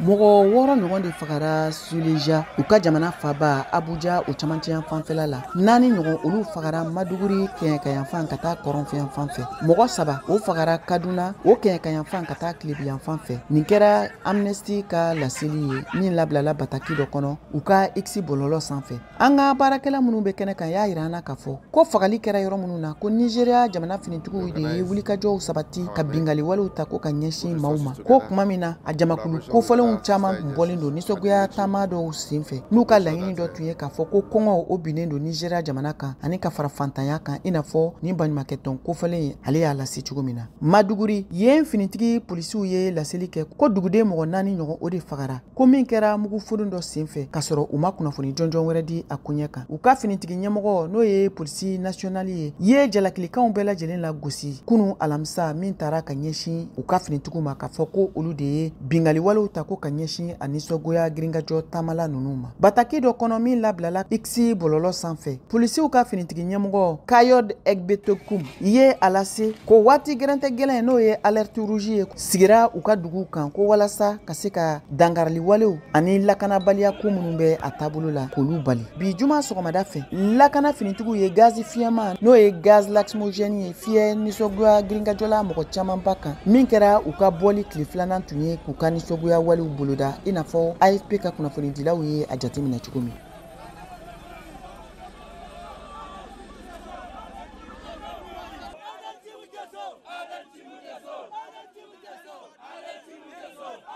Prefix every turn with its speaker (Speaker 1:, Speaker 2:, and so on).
Speaker 1: Mɔgɔ 6 ɲɔgɔn de fagara Suleja, u ka jamana faba Abuja, o camancɛ fanfɛla la. 4 ɲɔgɔn olu fagara Maduguri kɛɲɛkayanfan ka taa kɔrɔnfɛyanfan fɛ. Mɔgɔ 3 o fagara Kaduna, o kɛɲɛkayanfan ka taa tilebiyanfan fɛ. Nin kɛra Amnesty ka laseli ye min labilala bataki dɔ kɔnɔ u ka X bɔlɔlɔ sanfɛ. An ka baarakɛla minnu bɛ kɛnɛ kan y'a yira an na k'a fɔ ko fagali kɛra yɔrɔ minnu na, ko Nigeria jamana finitigiw de ye wulikajɔw sabati ka bingali walew ta ko ka ɲɛsin maaw ma. Ko tuma min na a jamakulu kofɔlenw caman kun bɔlen don nisɔngoya taama dɔw sen fɛ, n'u ka laɲini dɔ tun ye k'a fɔ ko kɔngɔ o binnen don Nigeria jamana kan ani ka fara fantanya kan, i n'a fɔ nin baɲumankɛtɔn kofɔlen ye ale y'a lase cogo min na. Maduguri yen finitigi polisiw ye laseli kɛ ko duguden mɔgɔ 4 ɲɔgɔn o de fagara, ko min kɛra mugufoni dɔ sen fɛ k'a sɔrɔ u ma kunnafoni jɔnjɔn wɛrɛ di a koɲɛ kan. U ka finitigi ɲɛmɔgɔ, n'o ye polisi nasiyɔnali ye, ye jalakilikanw bɛɛ lajɛlen lagosi kunu alamisa min taara ka ɲɛsin u ka finitigiw ma, k'a fɔ ko olu de ye bingali walew ta ko ka ɲɛsin a nisɔngoya girinkajɔ taamala ninnu ma. Bataki dɔ kɔnɔ min labilala X bɔlɔlɔ sanfɛ, polisiw ka finitigi ɲɛmɔgɔ Kayode Egbetokum ye a lase ko waati gɛrɛntɛ gɛlɛn, n'o ye alerte rouge ye, sigira u ka duguw kan ko walasa ka se ka dankarili walew ani lakanabaliya ko minnu bɛ a taabolo la k'olu bali. Bi juma sɔgɔmada fɛ, lakana finitigiw ye gazi fiyɛma, n'o ye gaz lacrymogène ye, fiyɛ nisɔngoya girinkajɔla mɔgɔ camanba kan, min kɛra u ka bɔli tile filanan tun ye k'u ka nisɔngoya walew boloda, i n'a fɔ AFP ka kunnafonidilaw ye a jateminɛ cogo min.